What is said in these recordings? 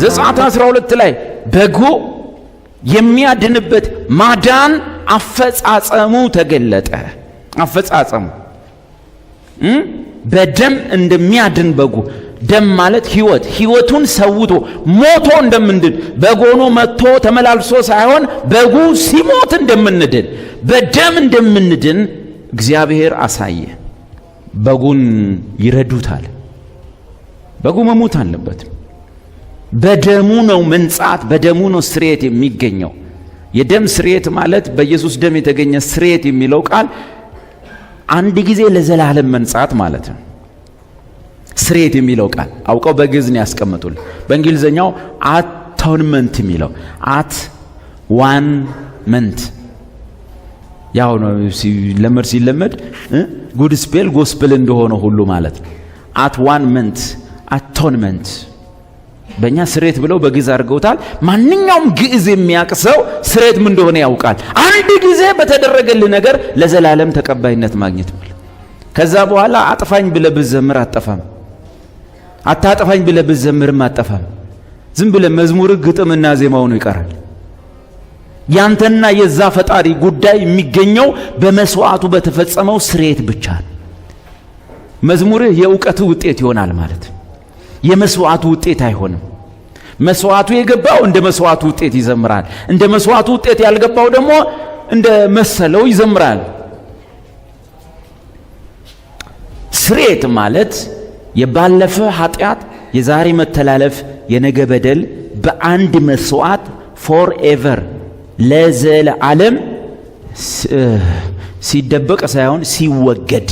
ዘጸአት 12 ላይ በጉ የሚያድንበት ማዳን አፈጻጸሙ ተገለጠ። አፈጻጸሙ በደም እንደሚያድን በጉ፣ ደም ማለት ህይወት፣ ህይወቱን ሰውቶ ሞቶ እንደምንድን፣ በግ ሆኖ መጥቶ ተመላልሶ ሳይሆን በጉ ሲሞት እንደምንድን፣ በደም እንደምንድን እግዚአብሔር አሳየ። በጉን ይረዱታል። በጉ መሞት አለበት። በደሙ ነው መንጻት፣ በደሙ ነው ስርየት የሚገኘው። የደም ስርየት ማለት በኢየሱስ ደም የተገኘ ስርየት የሚለው ቃል አንድ ጊዜ ለዘላለም መንጻት ማለት ነው። ስርየት የሚለው ቃል አውቀው በግዕዝ ነው ያስቀምጡልን። በእንግሊዘኛው atonement የሚለው at one ment ያው ነው፣ ሲለመድ ሲለመድ good spell gospel እንደሆነ ሁሉ ማለት ነው። At one ment፣ atonement፣ በእኛ ስርየት ብለው በግዕዝ አድርገውታል። ማንኛውም ግዕዝ የሚያውቅ ሰው ስርየት ምን እንደሆነ ያውቃል። አንድ ጊዜ በተደረገልህ ነገር ለዘላለም ተቀባይነት ማግኘት ማለት። ከዛ በኋላ አጥፋኝ ብለህ ብትዘምር አትጠፋም። አታጥፋኝ ብለህ ብትዘምርም አትጠፋም። ዝም ብለህ መዝሙርህ ግጥምና ዜማው ነው ይቀራል። ያንተና የዛ ፈጣሪ ጉዳይ የሚገኘው በመስዋዕቱ በተፈጸመው ስርየት ብቻ ነው። መዝሙርህ የእውቀት ውጤት ይሆናል ማለት የመስዋዕቱ ውጤት አይሆንም። መስዋዕቱ የገባው እንደ መስዋዕቱ ውጤት ይዘምራል። እንደ መስዋዕቱ ውጤት ያልገባው ደግሞ እንደ መሰለው ይዘምራል። ስርየት ማለት የባለፈ ኃጢአት፣ የዛሬ መተላለፍ፣ የነገ በደል በአንድ መስዋዕት forever ለዘለዓለም ሲደበቅ ሳይሆን ሲወገድ።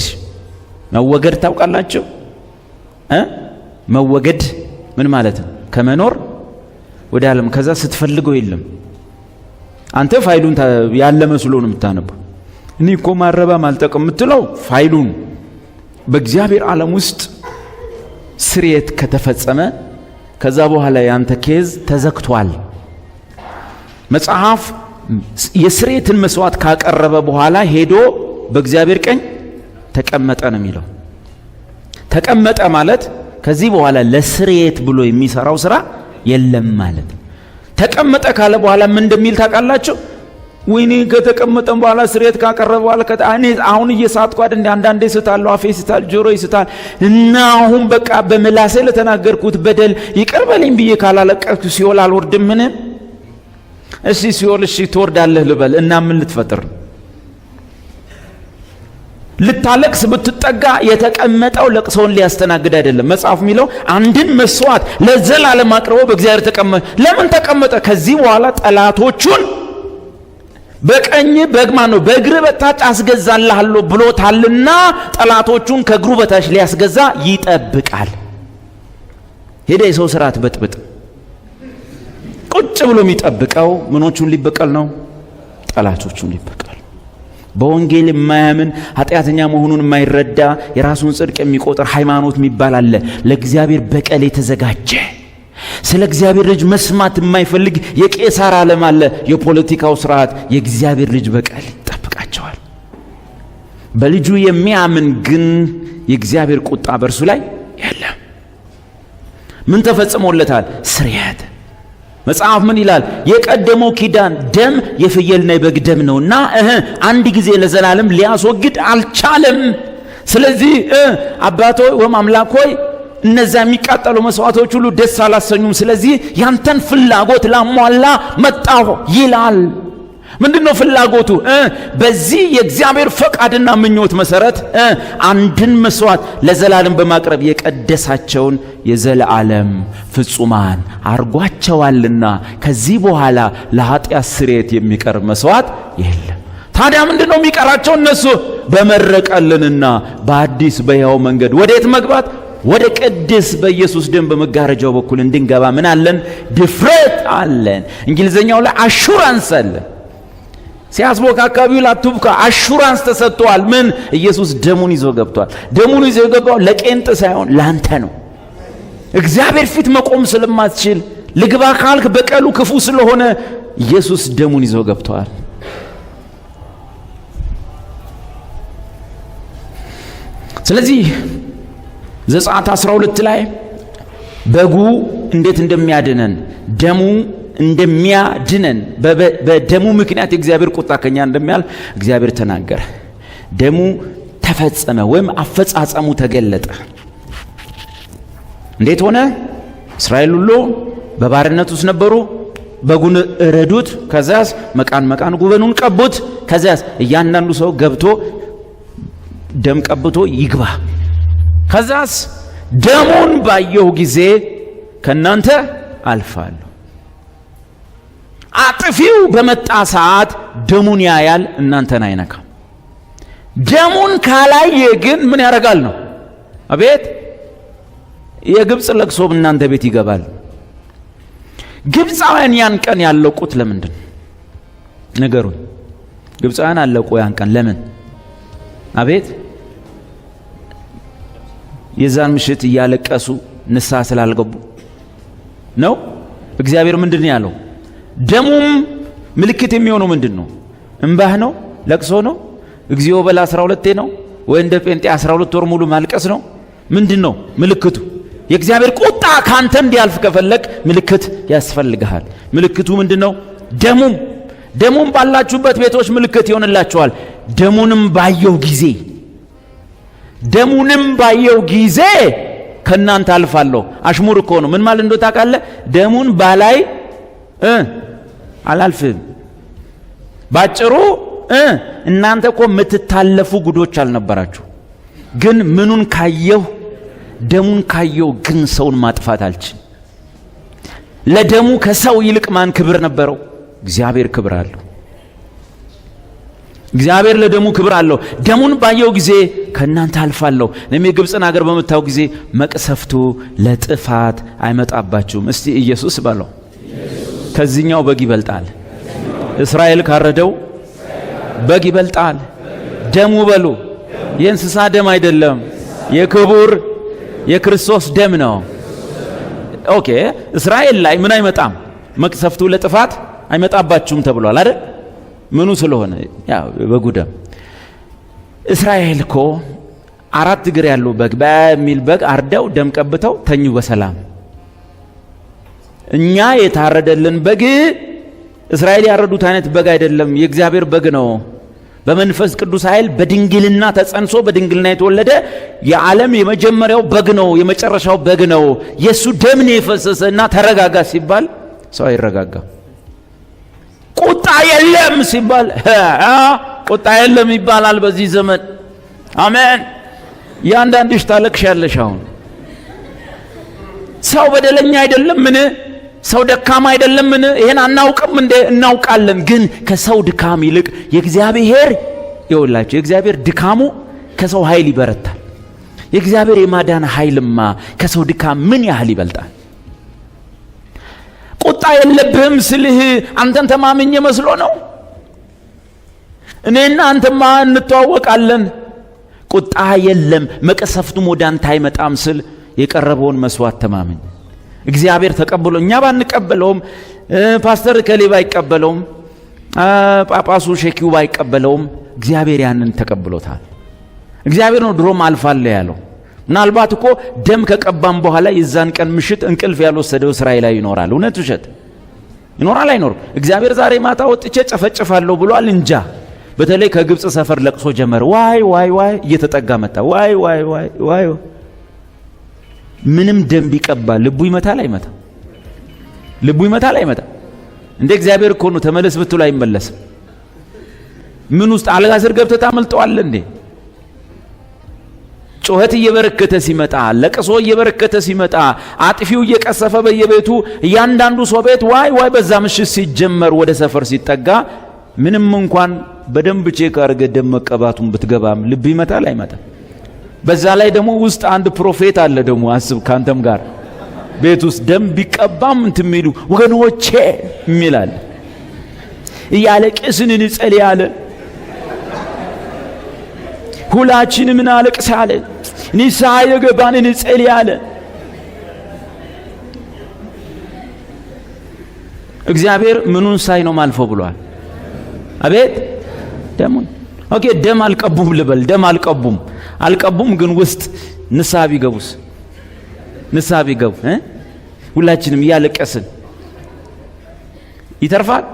መወገድ ታውቃላችሁ እ መወገድ ምን ማለት ነው? ከመኖር ወደ ዓለም፣ ከዛ ስትፈልገው የለም። አንተ ፋይሉን ያለ መስሎ ነው የምታነበው። እኔ እኮ ማረባ ማልጠቅም የምትለው ፋይሉን። በእግዚአብሔር ዓለም ውስጥ ስርየት ከተፈጸመ ከዛ በኋላ ያንተ case ተዘግቷል። መጽሐፍ የስርየትን መስዋዕት ካቀረበ በኋላ ሄዶ በእግዚአብሔር ቀኝ ተቀመጠ ነው የሚለው። ተቀመጠ ማለት ከዚህ በኋላ ለስርየት ብሎ የሚሰራው ስራ የለም ማለት። ተቀመጠ ካለ በኋላ ምን እንደሚል ታውቃላችሁ? ወይኔ ከተቀመጠም በኋላ፣ ስርየት ካቀረበ በኋላ፣ እኔ አሁን እየሳትኩ አይደል? እንደ አንዳንዴ ስታለሁ፣ አፌ ይስታል፣ ጆሮ ይስታል። እና አሁን በቃ በምላሴ ለተናገርኩት በደል ይቅር በለኝ ብዬ ካላለቀስኩ ሲኦል አልወርድምን? እሺ ሲኦል እሺ ትወርዳለህ ልበል እና ምን ልትፈጥር ልታለቅስ ብትጠጋ የተቀመጠው ለቅሶውን ሊያስተናግድ አይደለም። መጽሐፍ የሚለው አንድን መስዋዕት ለዘላለም አቅርቦ በእግዚአብሔር ተቀመጠ። ለምን ተቀመጠ? ከዚህ በኋላ ጠላቶቹን በቀኝ በግማ ነው በእግር በታች አስገዛልሃለሁ ብሎታልና ጠላቶቹን ከእግሩ በታች ሊያስገዛ ይጠብቃል። ሄደ የሰው ስርዓት በጥብጥ ቁጭ ብሎ የሚጠብቀው ምኖቹን ሊበቀል ነው? ጠላቶቹን ሊበቀል። በወንጌል የማያምን፣ ኃጢአተኛ መሆኑን የማይረዳ፣ የራሱን ጽድቅ የሚቆጥር ሃይማኖት የሚባል አለ። ለእግዚአብሔር በቀል የተዘጋጀ፣ ስለ እግዚአብሔር ልጅ መስማት የማይፈልግ የቄሳር ዓለም አለ። የፖለቲካው ስርዓት የእግዚአብሔር ልጅ በቀል ይጠብቃቸዋል። በልጁ የሚያምን ግን የእግዚአብሔር ቁጣ በእርሱ ላይ የለም። ምን ተፈጽሞለታል? ስርየት። መጽሐፍ ምን ይላል? የቀደመው ኪዳን ደም የፍየልና የበግ ደም ነውና እህ አንድ ጊዜ ለዘላለም ሊያስወግድ አልቻለም። ስለዚህ አባት ሆይ ወይም አምላክ ሆይ፣ እነዚያ የሚቃጠሉ መስዋዕቶች ሁሉ ደስ አላሰኙም። ስለዚህ ያንተን ፍላጎት ላሟላ መጣሁ ይላል። ምንድን ነው ፍላጎቱ? በዚህ የእግዚአብሔር ፈቃድና ምኞት መሰረት አንድን መስዋዕት ለዘላለም በማቅረብ የቀደሳቸውን የዘላለም ፍጹማን አርጓቸዋልና ከዚህ በኋላ ለኃጢአት ስርየት የሚቀርብ መስዋዕት የለም። ታዲያ ምንድን ነው የሚቀራቸው? እነሱ በመረቀልንና በአዲስ በሕያው መንገድ ወዴት መግባት? ወደ ቅድስ በኢየሱስ ደም በመጋረጃው በኩል እንድንገባ ምን አለን? ድፍረት አለን። እንግሊዘኛው ላይ assurance አለ። ሲያስቦክ አካባቢው ላቱብካ assurance ተሰጥቷል። ምን? ኢየሱስ ደሙን ይዞ ገብቷል። ደሙን ይዞ የገባው ለቄንጥ ሳይሆን ላንተ ነው። እግዚአብሔር ፊት መቆም ስለማትችል፣ ልግባ ካልክ በቀሉ ክፉ ስለሆነ ኢየሱስ ደሙን ይዞ ገብቷል። ስለዚህ ዘጸአት 12 ላይ በጉ እንዴት እንደሚያድነን፣ ደሙ እንደሚያድነን፣ በደሙ ምክንያት የእግዚአብሔር ቁጣ ከኛ እንደሚያልፍ እግዚአብሔር ተናገረ። ደሙ ተፈጸመ ወይም አፈጻጸሙ ተገለጠ። እንዴት ሆነ? እስራኤል ሁሉ በባርነት ውስጥ ነበሩ። በጉን እረዱት። ከዚያስ መቃን መቃን ጉበኑን ቀቡት። ከዚያስ እያንዳንዱ ሰው ገብቶ ደም ቀብቶ ይግባ። ከዛስ ደሙን ባየሁ ጊዜ ከእናንተ አልፋለሁ። አጥፊው በመጣ ሰዓት ደሙን ያያል፣ እናንተን አይነካም። ደሙን ካላየ ግን ምን ያደርጋል ነው? አቤት የግብፅ ለቅሶ እናንተ ቤት ይገባል። ግብፃውያን ያን ቀን ያለቁት ለምንድን ነገሩን? ግብፃውያን አለቁ ያን ቀን ለምን? አቤት የዛን ምሽት እያለቀሱ ንስሐ ስላልገቡ ነው። እግዚአብሔር ምንድን ነው ያለው? ደሙም ምልክት የሚሆነው ምንድን ነው? እምባህ ነው? ለቅሶ ነው? እግዚኦ በላ 12 ነው ወይ እንደ ጴንጤ 12 ወር ሙሉ ማልቀስ ነው? ምንድን ነው ምልክቱ? የእግዚአብሔር ቁጣ ካንተ እንዲያልፍ ከፈለግ ምልክት ያስፈልግሃል። ምልክቱ ምንድን ነው? ደሙም ደሙም ባላችሁበት ቤቶች ምልክት ይሆንላችኋል። ደሙንም ባየው ጊዜ ደሙንም ባየው ጊዜ ከእናንተ አልፋለሁ። አሽሙር እኮ ነው። ምን ማለት እንደው ታውቃለህ? ደሙን ባላይ አላልፍም። ባጭሩ እናንተ እኮ የምትታለፉ ጉዶች አልነበራችሁ። ግን ምኑን ካየሁ ደሙን ካየው ግን ሰውን ማጥፋት አልችል። ለደሙ ከሰው ይልቅ ማን ክብር ነበረው? እግዚአብሔር ክብር አለው። እግዚአብሔር ለደሙ ክብር አለው። ደሙን ባየው ጊዜ ከእናንተ አልፋለሁ። እኔም የግብፅን አገር በመታው ጊዜ መቅሰፍቱ ለጥፋት አይመጣባችሁም። እስቲ ኢየሱስ በለው። ከዚህኛው በግ ይበልጣል። እስራኤል ካረደው በግ ይበልጣል። ደሙ በሉ የእንስሳ ደም አይደለም፣ የክቡር የክርስቶስ ደም ነው። Okay፣ እስራኤል ላይ ምን አይመጣም? መቅሰፍቱ ለጥፋት አይመጣባችሁም ተብሏል አይደል? ምኑ ስለሆነ ያው በጉ ደም። እስራኤል እኮ አራት እግር ያለው በግ በሚል በግ አርደው ደም ቀብተው ተኙ በሰላም። እኛ የታረደልን በግ እስራኤል ያረዱት አይነት በግ አይደለም፣ የእግዚአብሔር በግ ነው። በመንፈስ ቅዱስ ኃይል በድንግልና ተጸንሶ በድንግልና የተወለደ የዓለም የመጀመሪያው በግ ነው፣ የመጨረሻው በግ ነው። የእሱ ደም ነው የፈሰሰ እና ተረጋጋ ሲባል ሰው አይረጋጋም። ቁጣ የለም ሲባል ቁጣ የለም ይባላል በዚህ ዘመን። አሜን። ያንዳንድሽ ታለቅሻለሽ። አሁን ሰው በደለኛ አይደለም ምን? ሰው ደካማ አይደለም ምን? ይሄን አናውቅም እንዴ? እናውቃለን። ግን ከሰው ድካም ይልቅ የእግዚአብሔር ይኸውላችሁ፣ የእግዚአብሔር ድካሙ ከሰው ኃይል ይበረታል። የእግዚአብሔር የማዳን ኃይልማ ከሰው ድካም ምን ያህል ይበልጣል? ቁጣ የለብህም ስልህ አንተን ተማምኜ መስሎ ነው? እኔና አንተማ እንተዋወቃለን። ቁጣ የለም መቅሰፍቱም ወደ አንተ አይመጣም ስል የቀረበውን መስዋዕት ተማመኝ። እግዚአብሔር ተቀብሎ እኛ ባንቀበለውም፣ ፓስተር ከሌ ባይቀበለውም፣ ጳጳሱ ሼኪው ባይቀበለውም እግዚአብሔር ያንን ተቀብሎታል። እግዚአብሔር ነው ድሮም አልፋለሁ ያለው። ምናልባት እኮ ደም ከቀባም በኋላ የዛን ቀን ምሽት እንቅልፍ ያልወሰደው እስራኤላዊ ይኖራል። እውነት ውሸት ይኖራል አይኖርም? እግዚአብሔር ዛሬ ማታ ወጥቼ ጨፈጭፋለሁ ብሏል። እንጃ። በተለይ ከግብፅ ሰፈር ለቅሶ ጀመረ። ዋይ ዋይ ዋይ እየተጠጋ መጣ። ዋይ ዋይ ዋይ ዋይ። ምንም ደም ቢቀባ ልቡ ይመታል አይመታም? ልቡ ይመታል አይመታም? እንደ እግዚአብሔር እኮ ነው። ተመለስ ብትሉ አይመለስም። ምን ውስጥ አልጋ ስር ገብተህ ታመልጠዋለህ እንዴ? ጩኸት እየበረከተ ሲመጣ፣ ለቅሶ እየበረከተ ሲመጣ፣ አጥፊው እየቀሰፈ በየቤቱ እያንዳንዱ ሰው ቤት ዋይ ዋይ በዛ ምሽት ሲጀመር ወደ ሰፈር ሲጠጋ ምንም እንኳን በደንብ check አድርገህ ደም መቀባቱን ብትገባም ልብ ይመታል አይመታም? በዛ ላይ ደግሞ ውስጥ አንድ prophet አለ ደግሞ አስብ፣ ካንተም ጋር ቤት ውስጥ ደም ቢቀባም እንትን የሚሉ ወገኖቼ የሚላል እያለቅስን እንጸልያለን። ሁላችንም እናለቅሳለን። ንስሐ የገባን እንጸልያለን። እግዚአብሔር ምኑን ሳይ ነው ማልፎ ብሏል? አቤት ደሙን። Okay ደም አልቀቡም ልበል፣ ደም አልቀቡም አልቀቡም፣ ግን ውስጥ ንስሐ ቢገቡስ? ንስሐ ቢገቡ ሁላችንም እያለቀስን ይተርፋል?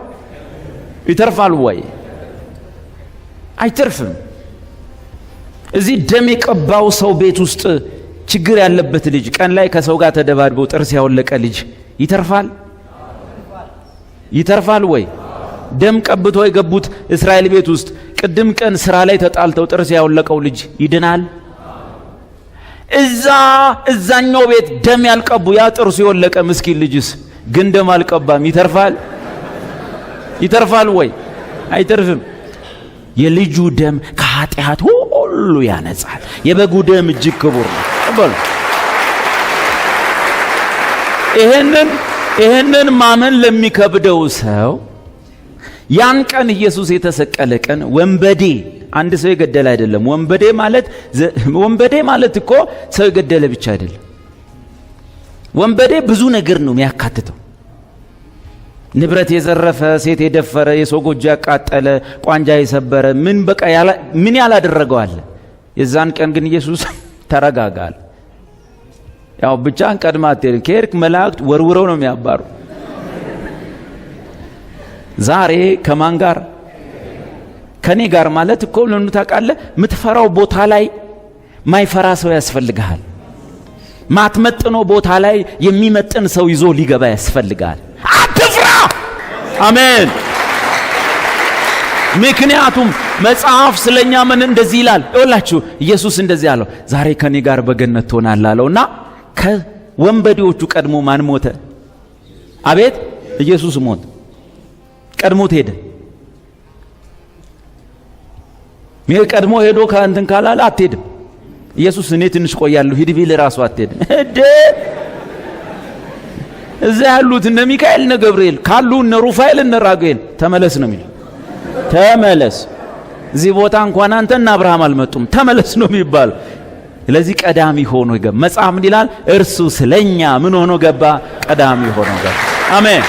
ይተርፋል ወይ? አይተርፍም። እዚህ ደም የቀባው ሰው ቤት ውስጥ ችግር ያለበት ልጅ፣ ቀን ላይ ከሰው ጋር ተደባድቦ ጥርስ ያወለቀ ልጅ ይተርፋል? ይተርፋል ወይ? ደም ቀብቶ የገቡት እስራኤል ቤት ውስጥ ቅድም ቀን ስራ ላይ ተጣልተው ጥርስ ያወለቀው ልጅ ይድናል? እዛኛው ቤት ደም ያልቀቡ ያ ጥርሱ የወለቀ ምስኪን ልጅስ ግን ደም አልቀባም፣ ይተርፋል? ይተርፋል ወይ? አይተርፍም። የልጁ ደም ከኃጢአት ሁሉ ያነጻል። የበጉ ደም እጅግ ክቡር ነው። በሉ፣ ይሄንን ማመን ለሚከብደው ሰው ያን ቀን፣ ኢየሱስ የተሰቀለ ቀን፣ ወንበዴ አንድ ሰው የገደለ አይደለም። ወንበዴ ማለት እኮ ሰው የገደለ ብቻ አይደለም። ወንበዴ ብዙ ነገር ነው የሚያካትተው። ንብረት የዘረፈ፣ ሴት የደፈረ፣ የሰው ጎጆ ያቃጠለ፣ ቋንጃ የሰበረ፣ ምን በቃ ምን ያላደረገው አለ? የዛን ቀን ግን ኢየሱስ ተረጋጋል። ያው ብቻህን ቀድመህ አትሄድም። ከሄድክ መላእክት ወርውረው ነው የሚያባሩ። ዛሬ ከማን ጋር? ከኔ ጋር ማለት እኮ ለምን ታውቃለህ? የምትፈራው ቦታ ላይ ማይፈራ ሰው ያስፈልግሃል። ማትመጥነው ቦታ ላይ የሚመጥን ሰው ይዞ ሊገባ ያስፈልጋል። አትፍራ። አሜን። ምክንያቱም መጽሐፍ ስለኛ ምን እንደዚህ ይላል? ይኸውላችሁ ኢየሱስ እንደዚህ አለው፣ ዛሬ ከኔ ጋር በገነት ትሆናለህ አለውና ከወንበዴዎቹ ቀድሞ ማን ሞተ? አቤት፣ ኢየሱስ ሞተ። ቀድሞት ሄደ። ይሄ ቀድሞ ሄዶ ከእንትን ካላለ አትሄድም። ኢየሱስ እኔ ትንሽ ቆያለሁ ሂድ ቢል ራሱ አትሄድም። እደ እዛ ያሉት እነ ሚካኤል፣ እነ ገብርኤል ካሉ፣ እነ ሩፋኤል፣ እነ ራጉኤል ተመለስ ነው የሚለው። ተመለስ፣ እዚህ ቦታ እንኳን አንተ እና አብርሃም አልመጡም፣ ተመለስ ነው የሚባለው። ስለዚህ ቀዳሚ ሆኖ ገባ። መጽሐፍ ምን ይላል? እርሱ ስለኛ ምን ሆኖ ገባ? ቀዳሚ ሆኖ ገባ። አሜን።